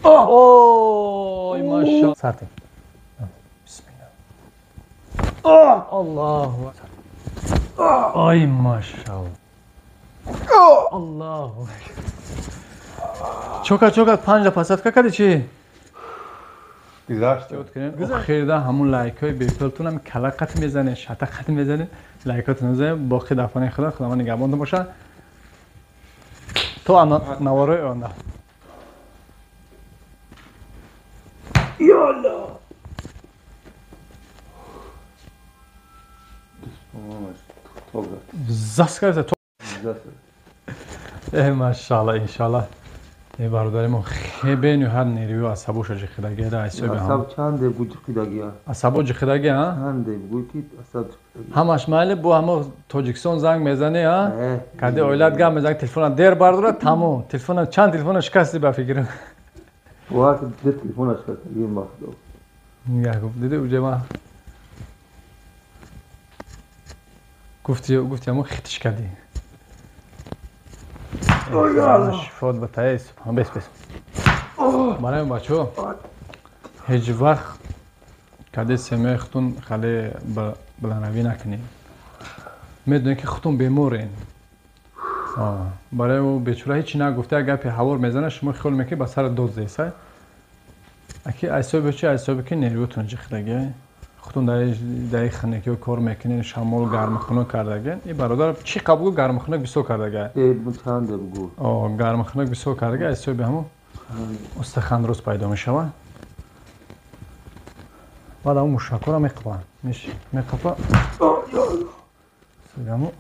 Ой, машалла. Сарти. Бисмилла. Аллоҳу. Ой, машалла. Аллоҳу. Чока чока панҷа пасадка кади чи? Гузашт. Охирда ҳамун лайкҳои бепултунам кала қат мезане, шата қат мезане, лайкотон мезане, боқи дафони худо, худо нигаҳбонтон бошад. То наворои оянда. Я Аллоҳ. Заскар то. Машалла, иншалла. Бародари мо хеле ниҳоят нервию асабоша ҷиқидагида ҳисоби асаб чанде бу ҷиқидагия? Асабо ҷиқидагия, а? Чанде бугӯй ки асаб ҷиқидагия. Ҳамаш майли бу ҳамо Тоҷикистон занг мезанӣ, а? Каде оилат гап мезанӣ, телефона дер бардора, тамом. Телефона чанд телефона шикасти ба фикрам. Вақт ду телефона шикастагием ба худо. Нигоҳ кун, диди уҷа ма гуфти ҳамо хитиш кардӣ. Шифот ба таи субҳон бес бес. Барои бачаҳо ҳеҷ вақт каде семаи худтон хеле баланавӣ накунед. Медонед ки худтон беморен. Барои ӯ бечора ҳеҷ нагуфта як гапи ҳавор мезанад, шумо хиёл мекунед ба сара дод зеса. Аки ҳисоби чи? Ҳисоби ки нервиотон ҷиқидагия. Худтон дар хунукиҳо кор мекунед, шамол гармхунук кардагия. Ин бародар чӣ қабул гармхунук бисёр кардагия? Чанде бугӯ. Гармхунук бисёр кардагия, ҳисоби ҳамон остеохондроз пайдо мешавад. Баъд ҳамон мушакҳоро меқапанд. Меқапа. Ҳамон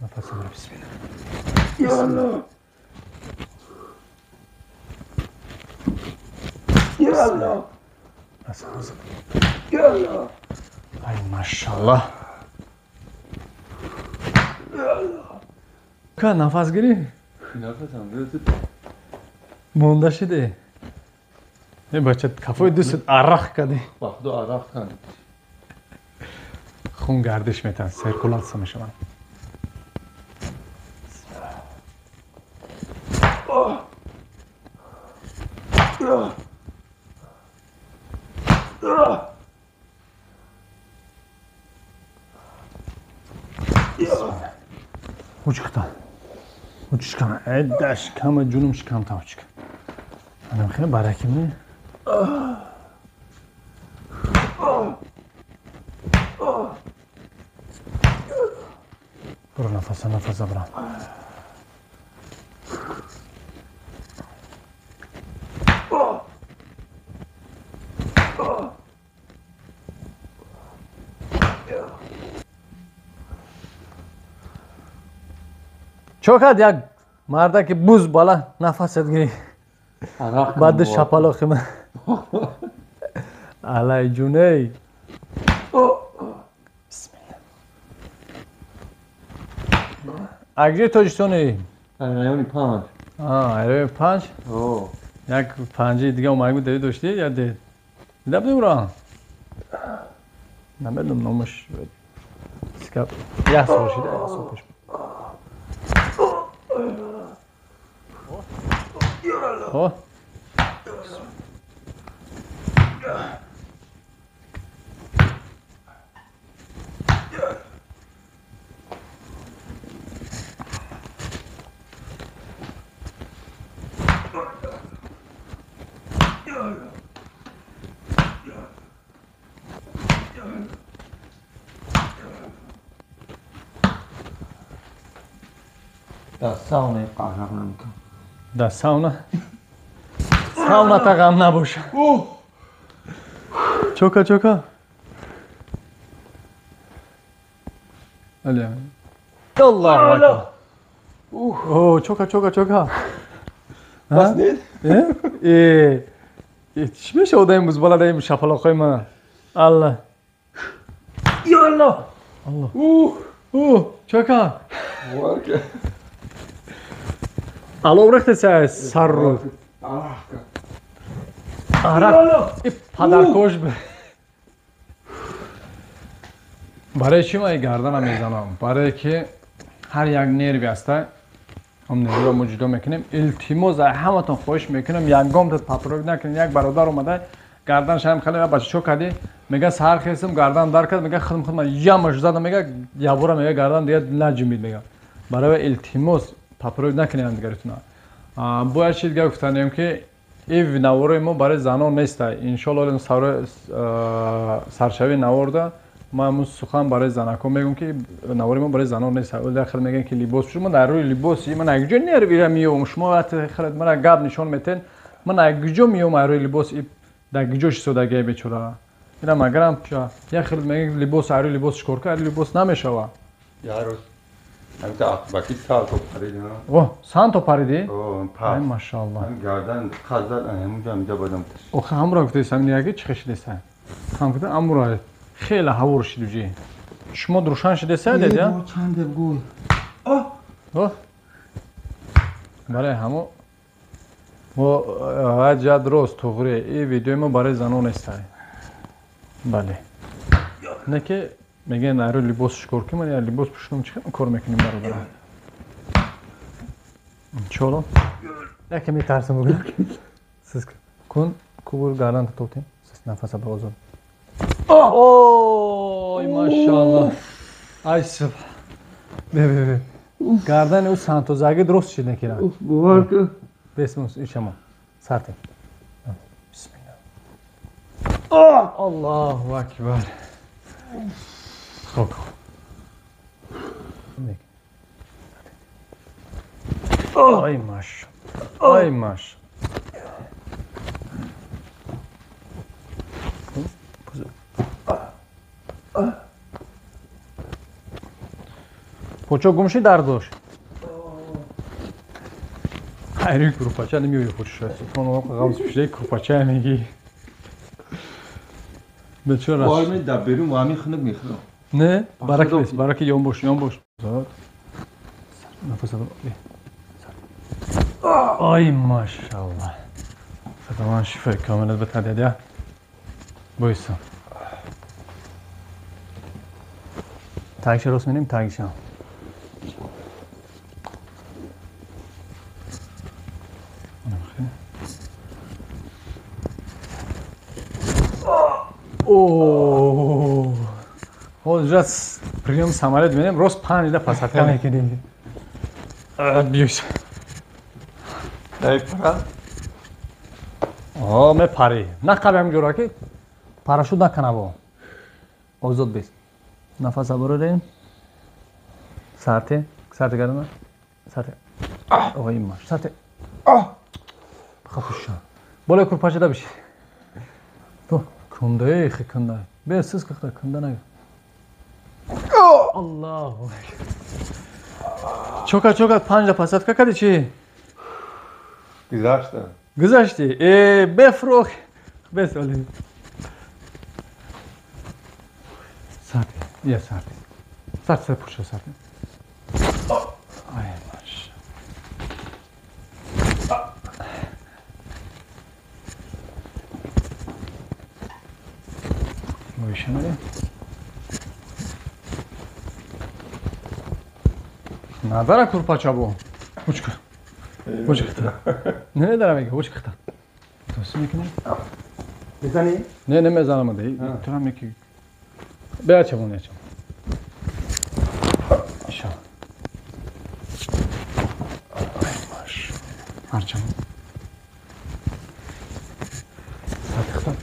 нафас бира, бисмилла. Я Аллоҳ. Я Аллоҳ. Ай, машаллоҳ. Ка нафас гирӣ? Нафасам гирифт. Монда шиде. Э бача, кафои дустат арақ кардӣ. Ба худо арақ кардӣ. Хун гардиш метавад, сиркулятсия мешавад. Учката. Учкана. Эда шикама ҷунум шикам та учка. Анам хеле бараки ми. Буро нафаса нафаса бра. Чокад як мардаки буз бала нафасат гирӣ. Баъд шапалоқи ман. Алай ҷуней. Бисмилла. Акҷои Тоҷикистони? Райони панҷ. Райони панҷ? Як панҷи дига омада буд, доштӣ я дед? Дида будем ӯро? Намедонам номаш. Як сол шида, як сол пеш. О. Дар сауна қаҳр намекунам. Дар сауна? Сауната ғам набоша. Чока чока. Аллоҳу акбар. О, чока чока чока. Бас нест? Э, чӣ меша одаи бузбала даи шапалоқҳои ман? Алла. Я Аллоҳ. Аллоҳ. Чока. Алов рехтеса сарру. Арақ. Падаркош. Барои чӣ ман гардана мезанам? Барое ки ҳар як нерви аста Ҳам нерӯро мо ҷудо мекунем. Илтимос ҳаматон хоҳиш мекунам, ягон та папрок накунед. Як бародар омада гардан шам хеле бача чо кардӣ? Мега саҳар хестам гардан дар кард, мега худам худам ямаш задам, мега ябора мега гардан дига наҷумид мега. Барои илтимос папрок накунед ҳамдигаритона. Бояд чиз дига гуфтанем ки ин наворои мо барои занон неста. Иншоалло саршавии наворда ман ҳамун сухан барои занакҳо мегӯям ки навори мо барои занон нест. Хел мегӯянд ки либос пӯш, ман дар рӯи либос ман як ҷо нервира меёвам. Шумо вақте хеле мара гап нишон метен, ман як ҷо меёвам ар рӯи либос дар ҷо шисодагия бечора. Ина магарам як хел мегӯянд либос ар рӯи либос чикор кар, либос намешава. Ярӯз ҳамта акбаки салто паридам. О, санто париди? О, ай машааллоҳ. Гардан қазад ҳамунҷо ҳамҷо бадам. Охе ҳамро гуфтесам нияги чӣ хешидеса? Ҳам гуфтам амро хеле ҳавор шид уҷи. Шумо рӯшан шидеса дед я? Чанде гул. О! О! Барои ҳамо мо ҳаҷат рост туғри ин видеои мо барои занон нест. Бале. Не ки мегӯянд айрӯ либос шикор ки ман я либос пӯшидам чӣ кор мекунем бародарам? Чоло? Яке метарсам бугӯ. Сиз кун кубур гардан тотем. Сиз нафаса ба озод. Ой, машааллоҳ. Ай суб. Бе бе бе. Гардани ӯ сантозаги дуруст шид накира. Бовар кун. Бесмус ишамо. Сарте. Бисмиллаҳ. Аллоҳу акбар. Хоб. Ай маш. Ай маш. Почо гум шид дардош. Хайри курпача намеёи худшо. Субҳоналлоҳ, ғамз пушидаи курпача мегӣ. Бечора. Бор ме дар берун ва ҳамин хунук мехӯрам. Не, барак нест, бараки ён бош, ён бош. Нафас ал. Ай машааллоҳ. Худованд шифои комилат битад дядя. Бойса. Тагиша рост менем, тагиша. О, ҳозир приём самолёт менем, рост 5 да посадка мекунем. Биёйс. Дай пара. О, мепарӣ. Нақаби ҳамин ҷора ки парашют наканаво. Озод бес. Нафас абуродем. Сарте, сарте гардана. Сарте. Ой, маш. Сарте. Хафуша. Болои курпачада биши. То кунда, хе кунда. Бе сиз кахта кунда нага. Аллоҳу акбар. Чока чока 5 посадка кардӣ чӣ? Гузаштам. Гузашти? Э, бефрох. Бесоли. Сарте, я сарте. Сарте, сарте, пуша сарте. Ай, маш. Боиша мерем. Надара курпача бо. Учка. Учка. Не дара мега, учка. Тоси мекунӣ? Мезанӣ? Не, не мезанам дай. Ту ҳам яки. Беа чавон ячам. Иша. Ай маш. Арчам. Сатихта.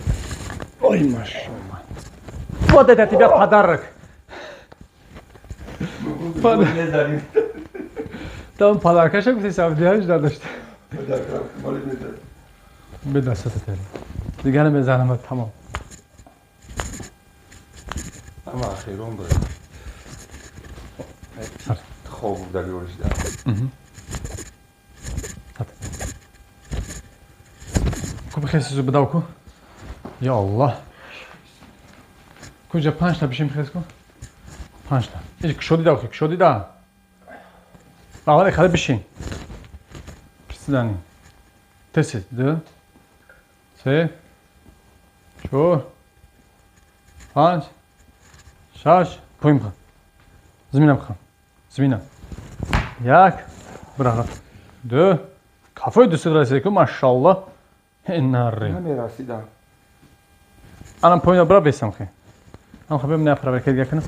Ой, машаллах. Вот это тебе подарок. Там подаркаша гуфти савдияш надошт. Бе дастата тери. Дигар мезанам тамом. Ама охирон буд. Хоб буда гӯшда. Ку бихесизу бидав ку. Я Аллоҳ. Куҷа 5 та бишем бихез ку. 5 та. Ич кушоди да, кушоди да. Аввал хали бишин. Присидани. Тесит. 2 3 4 5 6 поим хан. Зиминам хан. Зимина. 1 Бира. Ду. Кафои дусад расида ку, машаллоҳ. Наре. Намерасидам. Ана поина бира бесам хе. Ам хабем не проверка дига кунам.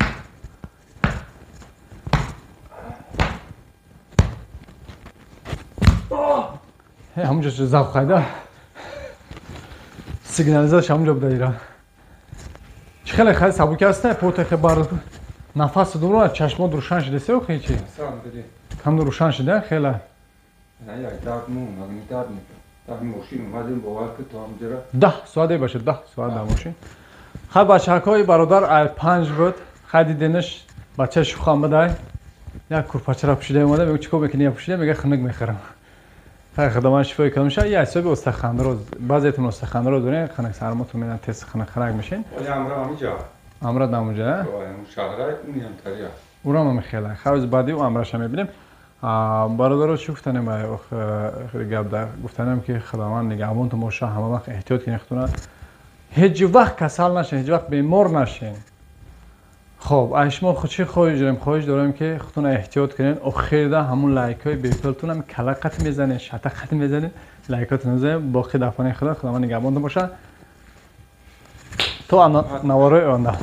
Ҳамунҷо завқ хайда. Сигнализатсия ҳамунҷо буда ира. Чӣ хеле хеле сабуки аст, потехе бар нафас дура чашмот рӯшан шуда сео хе чи? Кам рӯшан шуда хеле. Не, як дард мон, нагни дард мекунад. Дар мошин омадем, бовар ки то ҳамҷара. 10 соат бошад, 10 соат дар мошин. Хай бачаҳакҳои бародар ай 5 буд. Хай диденаш бача шӯхам будай. Як курпачара пӯшида омада, мегӯ чикор мекунӣ? Я пӯшида, мега хунук мехӯрам. Хай худованд шифои калом ша. Я ҳисоби устахандроз. Баъзетон устахандроз дорен, хунук сармотон менан тез хунук хунук мешин. Оли амра ҳамиҷа. Амра дамуҷа? Шаҳрай униам тария. Урам ҳам хеле. Хай оз баъди ӯ амраша мебинем. Бародаро чӣ гуфтанем охири гап дар гуфтанем ки худованд нигаҳбонтон боша, ҳама вақт эҳтиёт кунед худтона, ҳеҷ вақт касал нашен, ҳеҷ вақт бемор нашен. Хоб, аз шумо чӣ хоҳиш дорем? Хоҳиш дорем ки худтона эҳтиёт кунед. Охирда ҳамун лайкҳои бепултонам кала қат мезанед, шата қат мезанед, лайкотон мезанед. Боқӣ дар хонаи худо, худованд нигаҳбонтон боша то наворои оянда.